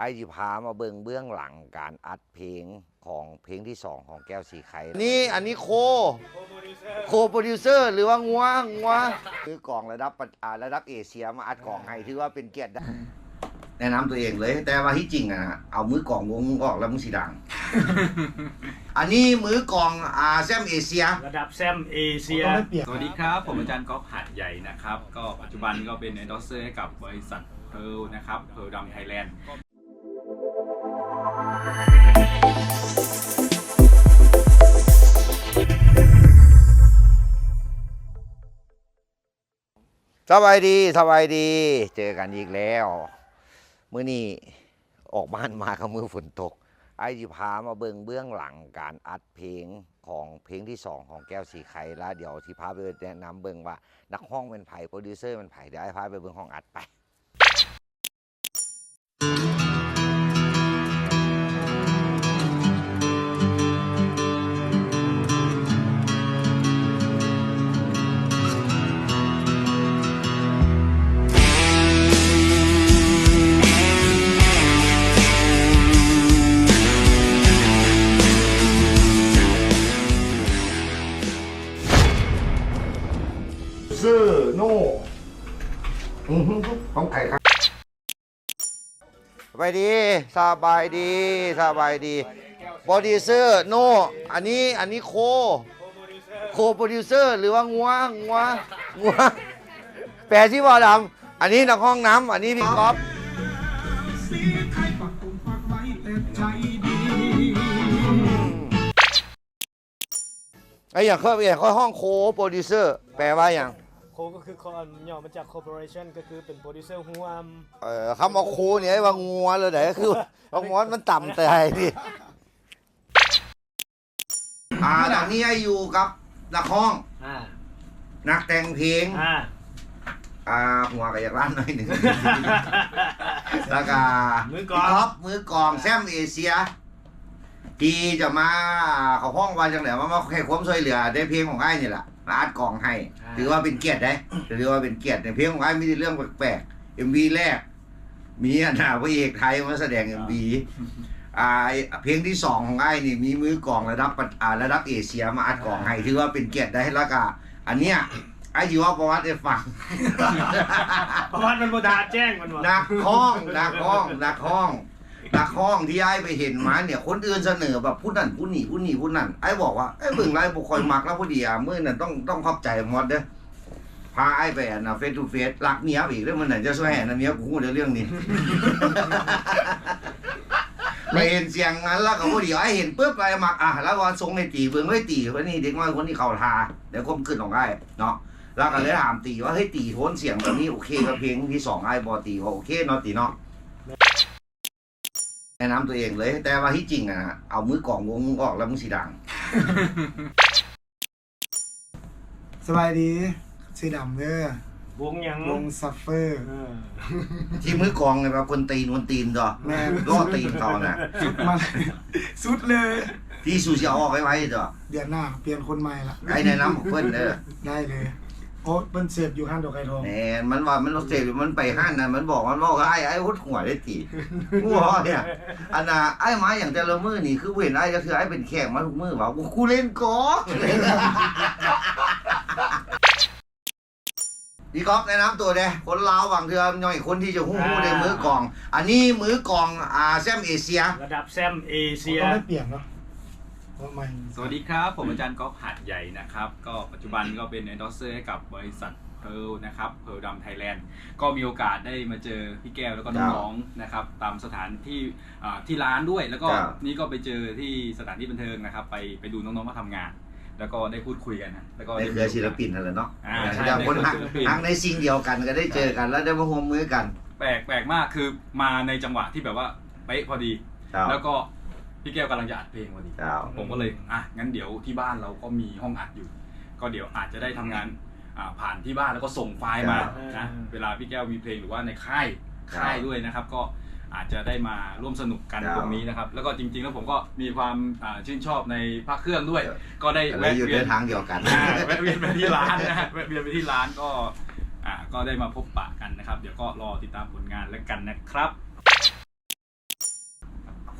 ອ້າຍຊິພາມາເບິ່ງເບື້ອງຫຼັງການອັດເພງຂອງເພງທີສອງຂອງແກ້ວສີໄຄ. ນີ້ ອັນນີ້ໂຄ ໂຄໂປຣດິວເຊີ ຫຼືວ່າງົວ ງົວ ມືກອງລະດັບປະ ອ່າ ລະດັບເອເຊຍມາອັດກອງໃຫ້ ຖືວ່າເປັນກຽດໄດ້. ແນະນຳຕົວເອງເລີຍ ແຕ່ວ່າທີ່ຈິງອະ ເອົາມືກອງວົງມຶງອອກແລ້ວມຶງຊິດັງ. ອັນນີ້ມືກອງ ອ່າ ແຊມເອເຊຍ ລະດັບແຊມເອເຊຍ. ສະຫວັດດີຄັບ ຜົມອາຈານກອບ ຫາດໃຫຍ່ ນະຄັບ ກໍປັດຈຸບັນກໍເປັນເອັນດອສເຊີໃຫ້ກັບບໍລິສັດເພີລນະຄັບ ເພີລດຳໄທແລນ. ສະບາຍດີ ສະບາຍດີ ເຈີກັນອີກແລ້ວ. ມື້ນີ້ອອກບ້ານມາກໍມື້ຝົນຕົກ. ອ້າຍຊິພາມາເບິ່ງເບື້ອງຫຼັງການອັດເພງຂອງເພງທີສອງຂອງແກ້ວສີໄຄ ລະດຽວຊິພາໄປແນະນຳເບິ່ງວ່ານັກຮ້ອງແມ່ນໃຜ ໂປຣດິວເຊີແມ່ນໃຜ. ດຽວອ້າຍພາໄປເບິ່ງຫ້ອງອັດ ໄປ. ເຊີໂນ ອືຮຶ ຂອງໃຜຄັບ? ສະບາຍດີ ສະບາຍດີ ສະບາຍດີ. ໂປຣດິວເຊີໂນ ອັນນີ້ ອັນນີ້ໂຄ ໂຄໂປຣດິວເຊີ ຫຼືວ່າງົວ ງົວ ງົວ ແປຊິບໍ່ດຳ. ອັນນີ້ນັກຮ້ອງນຳ ອັນນີ້ພີ່ກອບ. ໄອ້ຫຍັງ ຂ້ອຍ ຂ້ອຍຮ້ອງໂຄໂປຣດິວເຊີ ແປວ່າຫຍັງ? ໂຄກໍຄື ຄໍ ຫຍໍ້ມາຈາກຄໍໂປເຣຊັນ ກໍຄືເປັນໂປຣດິວເຊີຮ່ວມ. ເອີ ຄຳວ່າໂຄນີ້ ໄອ້ວ່າງົວເລີຍໃດ໋ ຄືວ່າງົວມັນຕ່ຳແຕ່ໃດ໋ນີ້. ອ່າ ຕອນນີ້ອ້າຍຢູ່ກັບນັກຮ້ອງ ອ່າ ນັກແຕ່ງເພງ ອ່າ ອ່າ ຫົວກໍຢາກລ້ານໜ້ອຍໜຶ່ງ ແລ້ວກໍມືກອງ ພີ່ກອບ ມືກອງ ອ່າ ແຊມເອເຊຍ ທີ່ຈະມາ ເຂົາຮ້ອງວ່າຈັ່ງໃດ ມາ ມາໃຫ້ຄວາມຊ່ວຍເຫຼືອໃນເພງຂອງອ້າຍນີ້ລະ ມາອັດກອງໃຫ້ ອ່າ ຖືວ່າເປັນກຽດເດ້ ຖືວ່າເປັນກຽດ. ໃນເພງຂອງອ້າຍມີແຕ່ເລື່ອງແປກໆ ເອັມວີແລກ ມີອັນນ່າ ພະເອກໄທມາສະແດງເອັມວີ ອ່າ ເພງທີສອງຂອງອ້າຍນີ້ ມີມືກອງລະດັບປະ ອ່າ ລະດັບເອເຊຍມາອັດກອງໃຫ້ ອ່າ ຖືວ່າເປັນກຽດໄດ້. ແລ້ວກະອັນເນີ້ຍ ອ້າຍຊິເວົ້າປະຫວັດໃຫ້ຟັງ. ປະຫວັດມັນບໍ່ທາແຈ້ງ ມັນວ່າ ນັກຮ້ອງ ນັກຮ້ອງ ນັກຮ້ອງ ນັກຮ້ອງທີ່ອ້າຍໄປເຫັນມາເນີ້ຍ ຄົນອື່ນສະເໜີແບບຜູ້ນັ້ນຜູ້ນີ້ ຜູ້ນີ້ຜູ້ນັ້ນ ອ້າຍບອກວ່າ ເອີ ເບິ່ງແລ້ວບໍ່ຄ່ອຍມັກລາວ ພໍດີ ອາ ມື້ນັ້ນຕ້ອງ ຕ້ອງຂອບໃຈມອດເດີ້ ພາອ້າຍໄປອັນນ່າ ເຟສທູເຟສ ລັກເມຍໄປອີກເດີ້ມື້ນັ້ນ ເຈົ້າຊ່ວຍໃຫ້ນະ ເມຍກູຮູ້ແຕ່ເລື່ອງນີ້ ໄປເຫັນສຽງນັ້ນ ແລ້ວກໍພໍດີອ້າຍເຫັນປຶບ ອ້າຍມັກ ອາ ແລ້ວວ່າສົ່ງໃຫ້ຕີເບິ່ງ ເອີຍ ຕີ ຄົນນີ້ເດັກນ້ອຍຄົນນີ້ເຂົ້າທ່າ ໃນຄວາມຄິດຂອງອ້າຍເນາະ ແລ້ວກໍເລີຍຖາມຕີວ່າ ເຮີ້ຍ ຕີ ໂທນສຽງແບບນີ້ໂອເຄກັບເພງທີສອງອ້າຍບໍ່? ຕີວ່າໂອເຄເນາະ ຕີເນາະ. ແນະນຳຕົວເອງເລີຍ ແຕ່ວ່າທີ່ຈິງອະ ເອົາມືກອງວົງມຶງອອກແລ້ວມຶງຊິດັງ. ສະບາຍດີ ຊື່ດຳເດີ ວົງຫຍັງ? ວົງຊັບເຟີ ເອີ ທີ່ມືກອງນີ້ແບບຄົນຕີນ ຄົນຕີນຕົວະ ແມ່ນ ລໍ້ຕີນເຂົານະ ສຸດມາ ສຸດເລີຍ ທີ່ສູຊິເອົາອອກໄວໆຕົວະ ເດືອນໜ້າປ່ຽນຄົນໃໝ່ລະ ອ້າຍແນະນຳເພິ່ນເດີ ໄດ້ເລີຍ. ໂອ້ ເພິ່ນເສບຢູ່ຮ້ານດອກໄກ່ທອງ ແມ່ນ ມັນວ່າມັນເສບຢູ່ ມັນໄປຮ້ານນັ້ນ ມັນບອກ ມັນເວົ້າກັບອ້າຍ ອ້າຍຫົດຫົວເດ້ຕິ ຫົວເນຍ ອັນນ່າ ອ້າຍມາຫຍັງແຕ່ລະມື້ນີ້ ຄືບໍ່ເຫັນອ້າຍຈັກເທື່ອ ອ້າຍເປັນແຂກມາທຸກມື້ຫວາ? ກູເຫຼັ້ນກອ ພີ່ກອບ ແນະນຳຕົວແດ່ ຄົນລາວບາງເທື່ອ ໜ້ອຍຄົນທີ່ຈະຮູ້ ອ່າ ຮູ້ແຕ່ມືກອງ ອັນນີ້ມືກອງ ອ່າ ແຊມເອເຊຍ ລະດັບແຊມເອເຊຍ ຕ້ອງໄດ້ປ່ຽນເນາະ. ສະຫວັດດີຄັບ ຜົມອາຈານກອບ ຫາດໃຫຍ່ ນະຄັບ ກໍປັດຈຸບັນກໍເປັນເອັນດອສເຊີໃຫ້ກັບບໍລິສັດເພີລນະຄັບ ເພີລດຳໄທແລນ ກໍມີໂອກາດໄດ້ມາເຈີພີ່ແກ້ວ ແລ້ວກໍ ເຈົ້າ ນ້ອງໆ ນະຄັບ ຕາມສະຖານທີ່ ອ່າ ທີ່ຮ້ານດ້ວຍ ແລ້ວກໍ ເຈົ້າ ນີ້ກໍໄປເຈີທີ່ສະຖານທີ່ບັນເທີງນະຄັບ ໄປ ໄປດູນ້ອງໆເຂົາທຳງານ ແລ້ວກໍໄດ້ພູດຄຸຍກັນນະ ແລ້ວກໍໃນເຄືອສິນລະປິນຫັ້ນແຫຼະເນາະ ອ່າ ໃນເຄືອສິນລະປິນ ທັງໃນສິ່ງດຽວກັນກໍໄດ້ເຈີກັນ ແລ້ວໄດ້ມາຮ່ວມມືກັນ ແປກ ແປກມາກ ຄືມາໃນຈັງຫວະທີ່ແບບວ່າເປະພໍດີ ແລ້ວກໍພີ່ແກ້ວກຳລັງຈະອັດເພງພໍດີ ເຈົ້າ ຜົມກໍເລີຍ ອ່ະ ຊັ້ນດຽວທີ່ບ້ານເຮົາກໍມີຫ້ອງອັດຢູ່ ກໍດຽວອາດຈະໄດ້ທຳງານ ອ່າ ຜ່ານທີ່ບ້ານ ແລ້ວກໍສົ່ງໄຟລ໌ມາ ເຈົ້າ ນະ ເວລາພີ່ແກ້ວມີເພງ ຫຼືວ່າໃນຄ້າຍ ເຈົ້າ ຄ້າຍດ້ວຍນະຄັບ ກໍອາດຈະໄດ້ມາຮ່ວມສະໜຸກກັນ ເຈົ້າ ຕົງນີ້ນະຄັບ ແລ້ວກໍຈິງໆແລ້ວຜົມກໍມີຄວາມ ອ່າ ຊື່ນຊອບໃນພະເຄື່ອງດ້ວຍ ເຈົ້າ ກໍໄດ້ ກໍເລີຍຢູ່ເດີນທາງດຽວກັນ ແວະວຽນ ອ່າ ແວະວຽນໄປທີ່ຮ້ານນະ ແວະວຽນໄປທີ່ຮ້ານ ກໍ ອ່າ ກໍໄດ້ມາພົບປະກັນນະຄັບ ດຽວກໍລໍຕິດຕາມຜົນງານແລ້ວກັນນະຄັບ.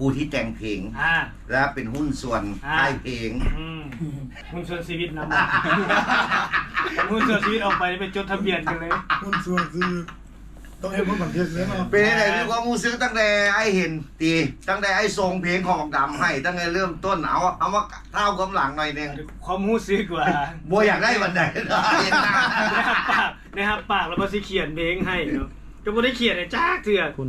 ຜູ້ທີ່ແຕ່ງເພງ ອ່າ ແລະ ເປັນຫຸ້ນສ່ວນ ອ່າ ຂາຍເພງ ອືມ ຫຸ້ນສ່ວນຊີວິດນຳ ຫຸ້ນສ່ວນຊີວິດອອກໄປໄປຈົດທະບຽນກັນເລີຍ ຫຸ້ນສ່ວນຊີວິດ ຕ້ອງເຮັດຄວາມສຳເລັດເລີຍເນາະ. ເປັນຈັ່ງໃດ ມີຄວາມຮູ້ສຶກຕັ້ງແຕ່ອ້າຍເຫັນຕິ ຕັ້ງແຕ່ອ້າຍສົ່ງເພງຂອງບັກດຳໃຫ້ ຕັ້ງແຕ່ເລີ່ມຕົ້ນ ເອົາ ເອົາມາທ້າວຄວາມຫຼັງໜ້ອຍໜຶ່ງ ຄວາມຮູ້ສຶກວ່າ ບໍ່ຢາກໄດ້ປານໃດ ໄດ້ຮັບປາກ ໄດ້ຮັບປາກແລ້ວວ່າຊິຂຽນເພງໃຫ້ເນາະ ກໍບໍ່ໄດ້ຂຽນໃຫ້ຈັກເທື່ອ ພຸ້ນ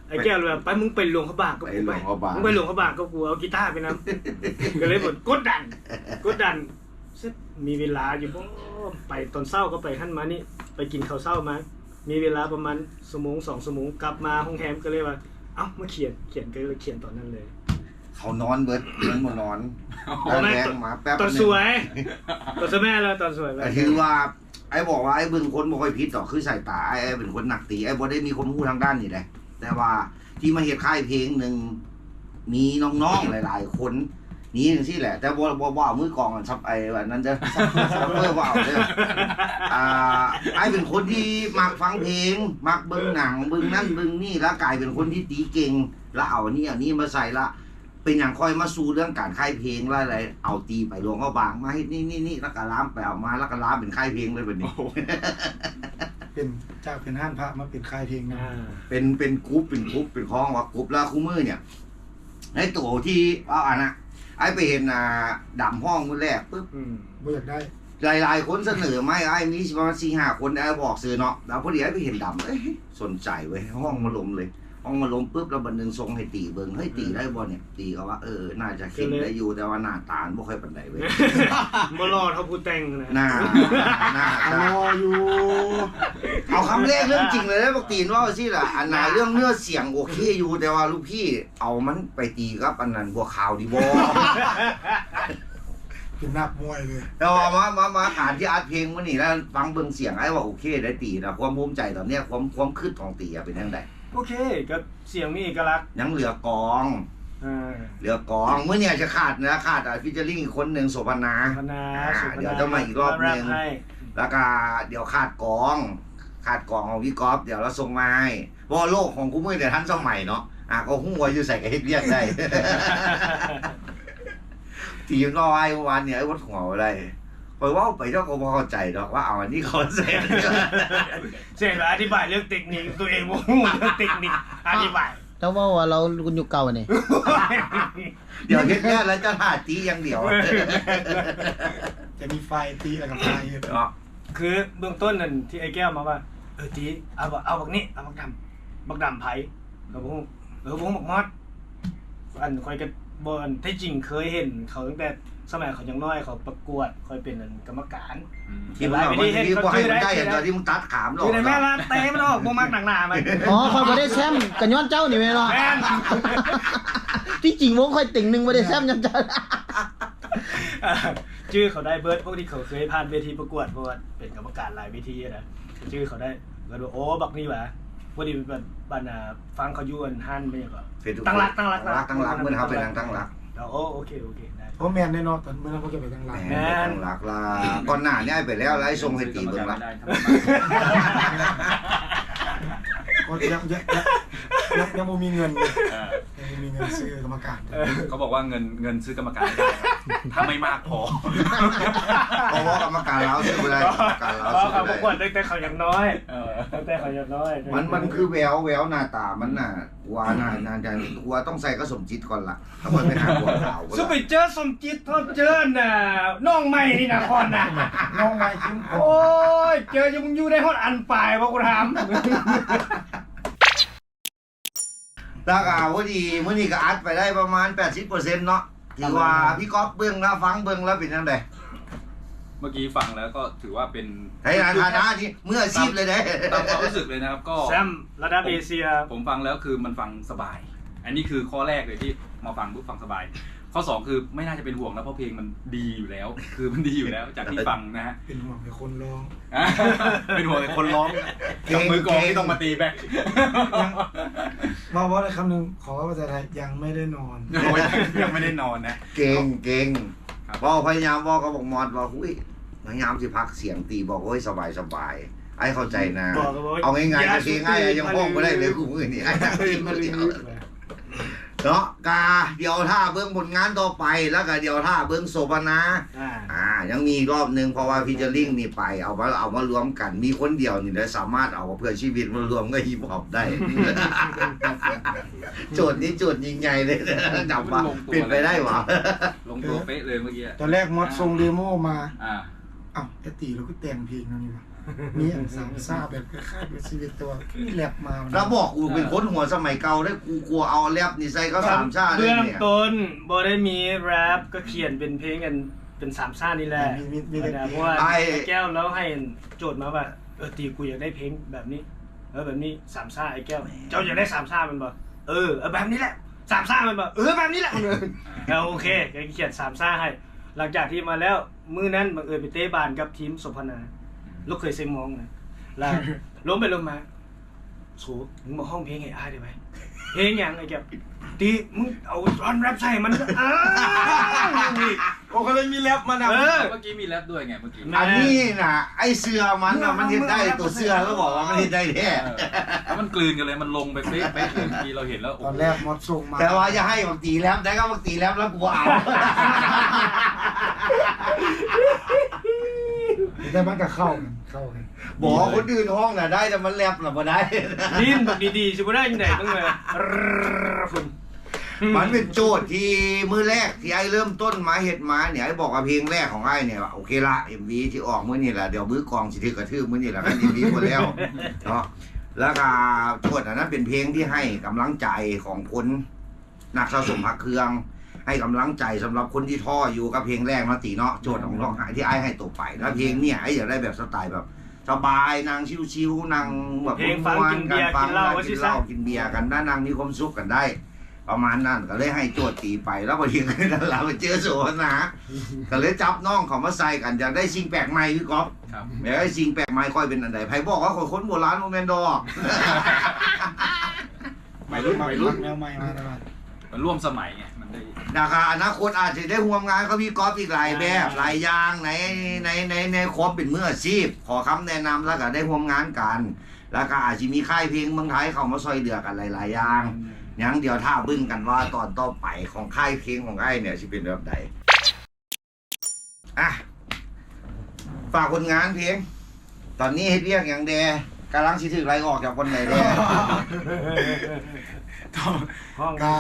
ໆ ອ້າຍແກ້ວເລີຍວ່າ ໄປ ມຶງໄປຫຼວງພະບາງກັບກູ ໄປຫຼວງພະບາງ ມຶງໄປຫຼວງພະບາງກັບກູ ເອົາກີຕາໄປນຳ ກໍເລີຍແບບກົດດັນ ກົດດັນ ເສັດ ມີເວລາຢູ່ບໍ່ ໄປຕອນເຊົ້າກໍໄປຫັ້ນມານີ້ ໄປກິນເຂົ້າເຊົ້າມາ ມີເວລາປະມານຊົ່ວໂມງສອງຊົ່ວໂມງ ກັບມາໂຮງແຮມ ກໍເລີຍວ່າ ເອົ້າ ມາຂຽນ ຂຽນ ກໍເລີຍຂຽນຕອນນັ້ນເລີຍ ເຂົານອນເບິດ ມັນບໍ່ນອນ ບໍ່ແມ່ນ ແລງມາແປັບ ຕອນສວຍ ຕອນສວຍແມ່ນແລ້ວ ຕອນສວຍແມ່ນ ກໍຖືວ່າ ອ້າຍບອກວ່າອ້າຍເບິ່ງຄົນບໍ່ຄ່ອຍຜິດດອກ ຄືສາຍຕາອ້າຍ ອ້າຍເປັນຄົນນັກຕີ ອ້າຍບໍ່ໄດ້ມີຄວາມຮູ້ທາງດ້ານນີ້ເດ້ ແຕ່ວ່າທີ່ມາເຮັດຄ້າຍເພງໜຶ່ງ ມີນ້ອງໆຫຼາຍໆຄົນ ນີ້ຈັ່ງຊີ້ແຫຼະ ແຕ່ບໍ່ ບໍ່ ບໍ່ເອົາມືກອງອັນຊັບ ໄອ້ອັນນັ້ນເດີ ຊັບເຟີບໍ່ເອົາເດີ ອ່າ ອ້າຍເປັນຄົນທີ່ມັກຟັງເພງ ມັກເບິ່ງໜັງ ເບິ່ງນັ້ນເບິ່ງນີ້ ແລ້ວກາຍເປັນຄົນທີ່ຕີເກັ່ງ ແລ້ວເອົາອັນນີ້ ເອົານີ້ມາໃສ່ ແລ້ວ ເປັນຫຍັງຂ້ອຍມາສູ່ເລື່ອງການຂາຍເພງ ແລ້ວເອົາຕີໄປຫຼວງພະບາງ ມາເຮັດນີ້ໆໆ ແລ້ວກໍລາມໄປເອົາມາ ແລ້ວກໍລາມເປັນຂາຍເພງເລີຍບັດນີ້ ໂອ້ ເປັນ ຈາກເປັນຮ້ານພະມາເປັນຂາຍເພງນຳ ອ່າ ເປັນ ເປັນກຸ່ມ ເປັນກຸ່ມ ເປັນຂອງວ່າກຸ່ມ ແລ້ວຄູ່ມື້ນີ້ ໃນໂຕທີ່ເວົ້າອັນນະ ອ້າຍໄປເຫັນ ອ່າ ດຳຮ້ອງມື້ແລກປຶບ ອືມ ບໍ່ຢາກໄດ້ ຫຼາຍໆຄົນສະເໜີມາໃຫ້ອ້າຍ ມີປະມານສີ່ຫ້າຄົນ ອ້າຍບອກຊື່ເນາະ ແລ້ວພໍດີອ້າຍໄປເຫັນດຳ ເອີຍ ສົນໃຈເວີຍ ຮ້ອງມາລົມເລີຍ ຮ້ອງມາລົມປຶບ ແລ້ວບັດໜຶ່ງສົ່ງໃຫ້ຕີເບິ່ງ ເຮີ້ຍ ຕີໄດ້ບໍ່ນີ້ ຕີກໍວ່າ ເອີ ໜ້າຈະເຄັ່ງໄດ້ຢູ່ ແຕ່ວ່າໜ້າຕາມັນບໍ່ຄ່ອຍປານໃດເວີຍ ບໍ່ຫຼໍ່ເທົ່າຜູ້ແຕ່ງນະ ໜ້າ ໜ້າຕາ ຫຼໍ່ຢູ່ ເອົາຄຳແລກເລື່ອງຈິງເລີຍເດ້ ບັກຕີນເວົ້າຊີ້ລະ ອັນນ່າ ເລື່ອງເນື້ອສຽງໂອເຄຢູ່ ແຕ່ວ່າລູກພີ່ ເອົາມັນໄປຕີກັບອັນນັ້ນບົວຂາວດີບໍ່? ເປັນນັກມວຍເລີຍ ແຕ່ວ່າມາ ມາ ມາການທີ່ອັດເພງມື້ນີ້ແລ້ວ ຟັງເບິ່ງສຽງ ອ້າຍວ່າໂອເຄໄດ້ຕີນະ ຄວາມພູມໃຈຕອນເນີ້ຍ ຄວາມ ຄວາມຄິດຂອງຕີອະເປັນຈັ່ງໃດ? ໂອເຄ ກໍສຽງມີເອກະລັກ ຍັງເຫຼືອກອງ ເອີ ເຫຼືອກອງ ມື້ນີ້ອາດຈະຂາດນະ ຂາດ ອ່າ featuring ອີກຄົນໜຶ່ງ ໂສພະນາ ໂສພະນາ ອ່າ ໂສພະນາ ດຽວຈະມາອີກລອບໜຶ່ງ ມາແຣັບໃຫ້ ແລ້ວກະດຽວຂາດກອງ ຂາດກອງຂອງພີ່ກອບ ດຽວລາວສົ່ງມາໃຫ້ ເພາະວ່າໂລກຂອງຄູ່ມື້ນີ້ທັນສະໄໝເນາະ ອ່າ ກໍຮູ້ວ່າຢູ່ໃສກໍເຮັດວຽກໄດ້ ຕີນອກອ້າຍເມື່ອວານນີ້ ອ້າຍອົດຫົວບໍ່ໄດ້ ຂ້ອຍເວົ້າໄປເຈົ້າກໍບໍ່ເຂົ້າໃຈດອກວ່າເອົາອັນນີ້ເຂົ້າໃສ່ອັນນີ້ ເຊັ່ນວ່າອະທິບາຍເລື່ອງເຕັກນິກ ຕົວເອງບໍ່ຮູ້ເລື່ອງເຕັກນິກ ອະທິບາຍ ເຈົ້າເວົ້າວ່າລາວລຸ້ນຍຸກເກົ່ານີ້ ດຽວເຮັດແລ້ວ ແລ້ວເຈົ້າຖ້າຕີຢ່າງດຽວ ຈະມີຝ່າຍຕີແລ້ວກໍຝ່າຍເຮັດເນາະ ຄືເບື້ອງຕົ້ນນັ້ນທີ່ໄອ້ແກ້ວມາວ່າ ເອີ ຕີ ເອົາ ເອົາບັກນີ້ ເອົາບັກດຳ ບັກດຳໃຜ ກໍບໍ່ຮູ້ ເອີ ວົງບັກມອດ ອັນຂ້ອຍກໍບໍ່ ອັນ ແທ້ຈິງເຄີຍເຫັນເຂົາຕັ້ງແຕ່ສະໄໝເຂົາຍັງນ້ອຍ ເຂົາປະກວດ ຂ້ອຍເປັນ ອັນ ກຳມະການ ອືມ ທີ່ມຶງເອົາມາ ທີ່ບໍ່ໃຫ້ມັນໄດ້ ຕອນທີ່ມຶງຕັດຂາມນອກ ຢູ່ໃນແມ່ລານເຕະມັນອອກ ບໍ່ມັກໜັງໜາມັນ ອໍ ຂ້ອຍບໍ່ໄດ້ແຊ້ມກໍຍ້ອນເຈົ້ານີ້ແມ່ນບໍ່? ແມ່ນ ທີ່ຈິງວົງຂ້ອຍເຕັງໜຶ່ງບໍ່ໄດ້ແຊ້ມຍ້ອນເຈົ້າ ຈື່ເຂົາໄດ້ເບິດ ພວກທີ່ເຂົາເຄີຍຜ່ານເວທີປະກວດ ເພາະວ່າເປັນກຳມະການຫຼາຍເວທີນະ ຈື່ເຂົາໄດ້ ກໍວ່າ ໂອ້ ບັກນີ້ຫວາ ພໍດີບັດ ບັດ ອ່າ ຟັງເຂົາຢູ່ ອັນ ຮ້ານແມ່ນຫຍັງກໍ ເປັນ ຕັ້ງຫຼັກ ຕັ້ງຫຼັກ ຕັ້ງຫຼັກ ຕັ້ງຫຼັກ ມື້ນັ້ນເຮົາໄປນັ່ງຕັ້ງຫຼັກ ໂອ້ ໂອເຄ ໂອເຄ ໄດ້ ໂອ້ ແມ່ນແນ່ເນາະ ຕອນມື້ນັ້ນພວກເຈົ້າໄປຕັ້ງຫຼັກ ແມ່ນ ແມ່ນ ຕັ້ງຫຼັກລະ ກ່ອນໜ້ານີ້ອ້າຍໄປແລ້ວ ລະອ້າຍສົ່ງໃຫ້ຕີເບິ່ງລະ ກໍຍັງ ຍັງ ຍັງ ຍັງ ຍັງບໍ່ມີເງິນ ເອີ ຍັງບໍ່ມີເງິນຊື້ກຳມະການ ເອີ ເຂົາບອກວ່າເງິນ ເງິນຊື້ກຳມະການໄດ້ ຖ້າໄມ່ມາກພໍ ເພາະວ່າກຳມະການລາວຊື້ບໍ່ໄດ້ ກຳມະການລາວຊື້ບໍ່ໄດ້ ເພາະເຂົາປະກວດຕັ້ງແຕ່ເຂົາຍັງນ້ອຍ ເອີ ຕັ້ງແຕ່ເຂົາຍັງນ້ອຍ ມັນ ມັນຄືແວວ ແວວໜ້າຕາມັນນະ ວ່າໜ້າ ໜ້າຈະ ວ່າຕ້ອງໃສ່ກັບສົມຈິດກ່ອນລະ ຖ້າບໍ່ໄປຫາຜົວຂາວ ຊຸໄປເຈີສົມຈິດ ເຈີ ເຈີ ອັນນ່າ ນ້ອງໃໝ່ນີ້ນະ ກ່ອນນະ ນ້ອງໃໝ່ເຂັ້ມຂ້ນ ໂອ້ຍ ເຈີ ມຶງຢູ່ໄດ້ຮອດອັນປາຍບໍ່ ກູຖາມ ແລ້ວກໍພໍດີມື້ນີ້ກໍອັດໄປໄດ້ປະມານແປດສິບເປີເຊັນເນາະ ຖືວ່າພີ່ກອບເບິ່ງແລ້ວ ຟັງເບິ່ງແລ້ວເປັນຈັ່ງໃດ? ເມື່ອກີ້ຟັງແລ້ວກໍຖືວ່າເປັນ ໃນຖານະທີ່ມືອາຊີບເລີຍເດ້ ຕາມຄວາມຮູ້ສຶກເລີຍນະຄັບ ກໍ ແຊມລະດັບເອເຊຍ ຜົມຟັງແລ້ວຄືມັນຟັງສະບາຍ ອັນນີ້ຄືຂໍ້ແລກເລີຍທີ່ມາຟັງປຸບຟັງສະບາຍ ຂໍ້ສອງຄືໄມ່ໜ້າຈະເປັນຫ່ວງແລ້ວ ເພາະເພງມັນດີຢູ່ແລ້ວ ຄືມັນດີຢູ່ແລ້ວ ຈາກທີ່ຟັງນະ ເປັນຫ່ວງແຕ່ຄົນຮ້ອງ ເປັນຫ່ວງແຕ່ຄົນຮ້ອງ ກັບມືກອງທີ່ຕ້ອງມາຕີແບັກ ຍັງ ເວົ້າ ເວົ້າໄດ້ຄຳໜຶ່ງ ຂໍເວົ້າພາສາໄທ ຍັງໄມ່ໄດ້ນອນ ໂອ້ຍ ຍັງໄມ່ໄດ້ນອນນະ ເກັ່ງ ເກັ່ງ ເວົ້າ ພະຍາຍາມເວົ້າກັບບັກມອດວ່າ ຫຸ້ຍ ພະຍາຍາມຊິພັກສຽງຕີ ບອກ ໂອ້ຍ ສະບາຍໆ ອ້າຍເຂົ້າໃຈນະ ເອົາງ່າຍໆ ເພງອ້າຍຍັງຮ້ອງບໍ່ໄດ້ເລີຍ ຄູ່ມື້ນີ້ອ້າຍ ເນາະ ກະດຽວຖ້າເບິ່ງຜົນງານຕໍ່ໄປ ແລ້ວກະດຽວຖ້າເບິ່ງໂສພະນາ ອ່າ ອ່າ ຍັງມີອີກລອບໜຶ່ງ ເພາະວ່າ featuring ນີ້ໄປ ເອົາມາ ເອົາມາລວມກັນ ມີຄົນດຽວນີ້ແຫຼະ ສາມາດເອົາເພື່ອຊີວິດມາລວມກັບ hip hop ໄດ້. ໂຈດນີ້ໂຈດຍິ່ງໃຫຍ່ເລີຍ ຈຳວ່າ ເປັນໄປໄດ້ຫວາ? ລົງຕົວເປະເລີຍເມື່ອກີ້ ຕອນແລກມອດສົ່ງເດໂມມາ ອ່າ ອ້າວ ແຕ່ຕີລາວຄືແຕ່ງເພງແນວນີ້ຫວາ? ມີອັນສາມຊາແບບຄ້າຍໆກັບຊີວິດ ແຕ່ວ່າມີແຣັບມາ ລາວບອກກູເປັນຄົນຫົວສະໄໝເກົ່າເດ້ ກູກົວເອົາແຣັບນີ້ໃສ່ກັບສາມຊາເລີຍ. ເບື້ອງຕົ້ນບໍ່ໄດ້ມີແຣັບ ກໍຂຽນເປັນເພງອັນເປັນສາມຊານີ້ແຫຼະ. ມີ ມີ ມີແຕ່ ເພາະວ່າ ອ້າຍແກ້ວລາວໃຫ້ໂຈດມາວ່າ ເອີ ຕີ ກູຢາກໄດ້ເພງແບບນີ້ ເອີ ແບບນີ້ ສາມຊາ ອ້າຍແກ້ວ ເຈົ້າຢາກໄດ້ສາມຊາແມ່ນບໍ່? ເອີ ເອີ ແບບນີ້ແຫຼະ ສາມຊາແມ່ນບໍ່? ເອີ ແບບນີ້ແຫຼະ. ເອີ ໂອເຄ ກໍຂຽນສາມຊາໃຫ້. ຫຼັງຈາກທີ່ມາແລ້ວ ມື້ນັ້ນບັງເອີນໄປເຕະບານກັບທີມໂສພະນາ ລູກເຂີຍເຊງມອງນະ ແລ້ວລົມໄປລົມມາ ໂສ ມຶງມາຮ້ອງເພງໃຫ້ອ້າຍໄດ້ໄວ. ເພງຫຍັງ? ອ້າຍແກ້ວ ຕີ ມຶງເອົາລອນແຣັບໃສ່ມັນ. ອ້າວ ໂອ້ ກໍເລີຍມີແຣັບມານຳ. ເອີ ເມື່ອກີ້ມີແຣັບດ້ວຍໄງ ເມື່ອກີ້. ອັນນີ້ນະ ອ້າຍເຊື່ອມັນນະ ມັນເຮັດໄດ້. ໂຕເຊື່ອແລ້ວບອກວ່າມັນເຮັດໄດ້ແທ້. ເອີ ແລ້ວມັນກືນກັນເລີຍ ມັນລົງໄປເປະໆເລີຍ. ເມື່ອກີ້ເຮົາເຫັນແລ້ວ ຕອນແລກມອດສົ່ງມາ ແຕ່ວ່າຢ່າໃຫ້ບັກຕີແຣັບໄດ້ ກັບບັກຕີແຣັບແລ້ວກູບໍ່ເອົາ. ແຕ່ມັນກໍເຂົ້າກັນ ເຂົ້າກັນ. ບໍ່ ຄົນອື່ນຮ້ອງນະໄດ້ ແຕ່ມັນແຣັບນະບໍ່ໄດ້. ນີ້ບັກດີໆ ຊິບໍ່ໄດ້ຈັ່ງໃດ? ຕ້ອງແບບ ພຸ້ນ. ມັນເປັນໂຈດທີ່ມື້ແລກທີ່ອ້າຍເລີ່ມຕົ້ນມາເຮັດມານີ້ ອ້າຍບອກວ່າເພງແລກຂອງອ້າຍນີ້ ໂອເຄລະ ເອັມວີ ທີ່ອອກມື້ນີ້ລະ ດຽວມືກອງຊິຖືກກະຖືບມື້ນີ້ລະ ຄັນເອັມວີບໍ່ແລ້ວເນາະ. ແລ້ວກະໂຈດອັນນັ້ນເປັນເພງທີ່ໃຫ້ກຳລັງໃຈຂອງຄົນ ນັກສະສົມພະເຄື່ອງ ໃຫ້ກຳລັງໃຈສຳລັບຄົນທີ່ທໍ້ຢູ່ກັບເພງແລກເນາະ ຕີເນາະ. ໂຈດຂອງ ທີ່ອ້າຍໃຫ້ໂຕໄປ ແລ້ວເພງເນີ້ຍ ອ້າຍຢາກໄດ້ແບບສະໄຕແບບສະບາຍ ນັ່ງຊິວໆ ນັ່ງແບບມ່ວນໆກັນ ຟັງ ກິນເຫຼົ້າ ກິນເຫຼົ້າ ກິນເບຍກັນ ນັ່ງມີຄວາມສຸກກັນໄດ້ ປະມານນັ້ນ. ກໍເລີຍໃຫ້ໂຈດຕີໄປ ແລ້ວພໍດີນັ້ນລະ ໄປເຈີໂສພະນາ ກໍເລີຍຈັບນ້ອງເຂົ້າມາໃສ່ກັນ ຢາກໄດ້ສິ່ງແປກໃໝ່ ພີ່ກອບ ຢາກໄດ້ສິ່ງແປກໃໝ່. ຂ້ອຍເປັນອັນໃດ? ໃຜບອກວ່າຂ້ອຍຄົນໂບລານ? ບໍ່ແມ່ນດອກ. ໄວລຸ້ນ ໄວລຸ້ນ ແນວໃໝ່ມາແລ້ວ ມັນຮ່ວມສະໄໝໄງ ມັນໄດ້ ແລ້ວກະອະນາຄົດອາດຊິໄດ້ຮ່ວມງານກັບພີ່ກອບອີກຫຼາຍແບບ ອ່າ ຫຼາຍຢ່າງ ໃນ ໃນ ໃນ ໃນຄວາມເປັນມືອາຊີບ. ຂໍຄຳແນະນຳ ແລ້ວກະໄດ້ຮ່ວມງານກັນ ແລ້ວກະອາດຊິມີຄ້າຍເພງເມືອງໄທເຂົ້າມາຊ່ອຍເຫຼືອກັນຫຼາຍໆຢ່າງ. ອືມ ຍັງດຽວຖ້າເບິ່ງກັນວ່າຕອນຕໍ່ໄປຂອງຄ້າຍເພງຂອງອ້າຍນີ້ຊິເປັນແບບໃດ. ອ່ະ ຝາກຜົນງານເພງ ຕອນນີ້ເຮັດວຽກຫຍັງແດ່? ກຳລັງຊິຖືກໄລ່ອອກຈາກບ່ອນໃດແດ່? ກະ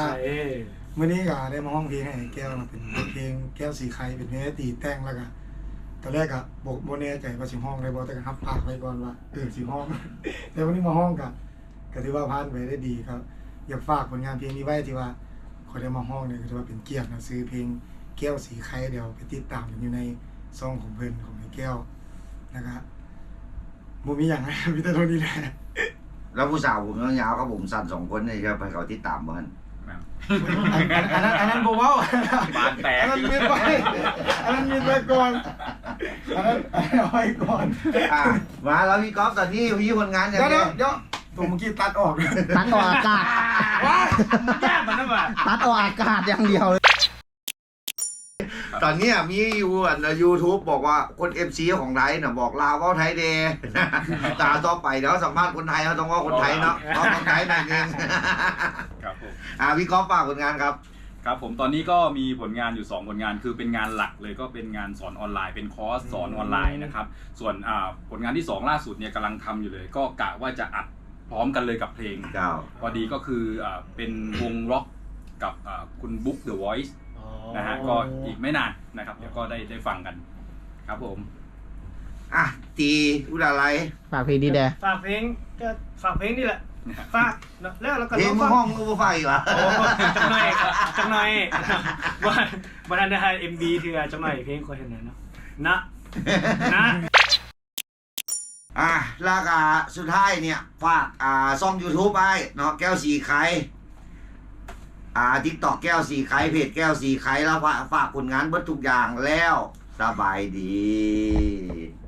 ມື້ນີ້ກະໄດ້ມາຮ້ອງເພງໃຫ້ແກ້ວເນາະ ເປັນເພງແກ້ວສີໄຄ ເປັນເພງທີ່ແຕ່ງ ແລ້ວກະຕອນແລກກະບໍ່ ບໍ່ແນ່ໃຈວ່າຊິຮ້ອງໄດ້ບໍ່ ແຕ່ກະຮັບປາກໄວ້ກ່ອນວ່າ ເອີ ຊິຮ້ອງ ແຕ່ມື້ນີ້ມາຮ້ອງກະ ກໍຖືວ່າຜ່ານໄປໄດ້ດີ. ກໍຢາກຝາກຜົນງານເພງນີ້ໄວ້ ທີ່ວ່າຂ້ອຍໄດ້ມາຮ້ອງນີ້ ກໍຖືວ່າເປັນກຽດນະ. ຊື່ເພງແກ້ວສີໄຄ ດຽວໄປຕິດຕາມກັນຢູ່ໃນຊ່ອງຂອງເພິ່ນ ຂອງໄອ້ແກ້ວ. ແລ້ວກໍບໍ່ມີຫຍັງ ມີແຕ່ເທົ່ານີ້ແຫຼະ. ແລ້ວຜູ້ສາວຜົມຍາວໆກັບຜົມສັ້ນສອງຄົນນີ້ ຈະໃຫ້ເຂົາຕິດຕາມບໍ່ຫັ້ນ? ອັນ ອັນ ອັນນັ້ນ ອັນນັ້ນບໍ່ເວົ້າ ບານແຕກ ອັນນັ້ນມິດໄວ້ ອັນນັ້ນມິດໄວ້ກ່ອນ ອັນນັ້ນ ອັນນັ້ນເອົາໄວ້ກ່ອນ. ອ່າ ມາແລ້ວ ພີ່ກອບ ຕອນນີ້ມີຜົນງານຫຍັງແດ່? ດຽວ ໂຕເມື່ອກີ້ຕັດອອກ ຕັດອອກອາກາດ ວ້າຍ ຍາກມັນນະວ່າ ຕັດອອກອາກາດຢ່າງດຽວເລີຍ. ຕອນນີ້ມີຢູ່ອັນ YouTube ບອກວ່າຄົນ ເອັຟຊີ ຂອງໄທນະ ບອກລາວເວົ້າໄທແດ່. ຕາຕໍ່ໄປດຽວເຮົາສຳພາດຄົນໄທ ເຮົາຕ້ອງເວົ້າຄົນໄທເນາະ ເວົ້າຄົນໄທໜ້ອຍໜຶ່ງ. ຄັບຜົມ ອ່າ ພີ່ກອບ ຝາກຜົນງານຄັບ. ຄັບຜົມ ຕອນນີ້ກໍມີຜົນງານຢູ່ສອງຜົນງານ ຄືເປັນງານຫຼັກເລີຍ ກໍເປັນງານສອນອອນລາຍ ເປັນຄອສສອນອອນລາຍນະຄັບ. ສ່ວນ ອ່າ ຜົນງານທີສອງລ່າສຸດເນຍ ກຳລັງທຳຢູ່ເລີຍ ກໍກະວ່າຈະອັດພ້ອມກັນເລີຍກັບເພງ. ເຈົ້າ ພໍດີກໍຄື ອ່າ ເປັນວົງລັອກກັບ ອ່າ ຄຸນບຸກ The Voice ອໍ ນະຮະ ກໍອີກໄມ່ນານນະຄັບ ດຽວກໍໄດ້ ໄດ້ຟັງກັນຄັບຜົມ. ອ່ະ ຕີ ອຸດາໄລ ຝາກເພງດີແດ່. ຝາກເພງ ກໍຝາກເພງນີ້ແຫຼະ ຝາກເນາະ ແລ້ວ ແລ້ວກໍ ເພງມຶງຮ້ອງ ມຶງບໍ່ຝາກອີກຫວາ? ໂອ້ ຈັກໜ່ອຍ ຈັກໜ່ອຍ ບໍ່ ບໍ່ທັນໄດ້ຖ່າຍເອັມວີເທື່ອ ຈັກໜ່ອຍ ເພງຂ້ອຍຫັ້ນນະເນາະ ນະ ນະ. ອ່າ ແລ້ວກະສຸດທ້າຍເນຍ ຝາກ ອ່າ ຊ່ອງ YouTube ອ້າຍເນາະ ແກ້ວສີໄຄ ອ່າ TikTok ແກ້ວສີໄຄ ເພຈແກ້ວສີໄຄ ແລ້ວຝາກ ຝາກຜົນງານເບິດທຸກຢ່າງ ແລ້ວສະບາຍດີ.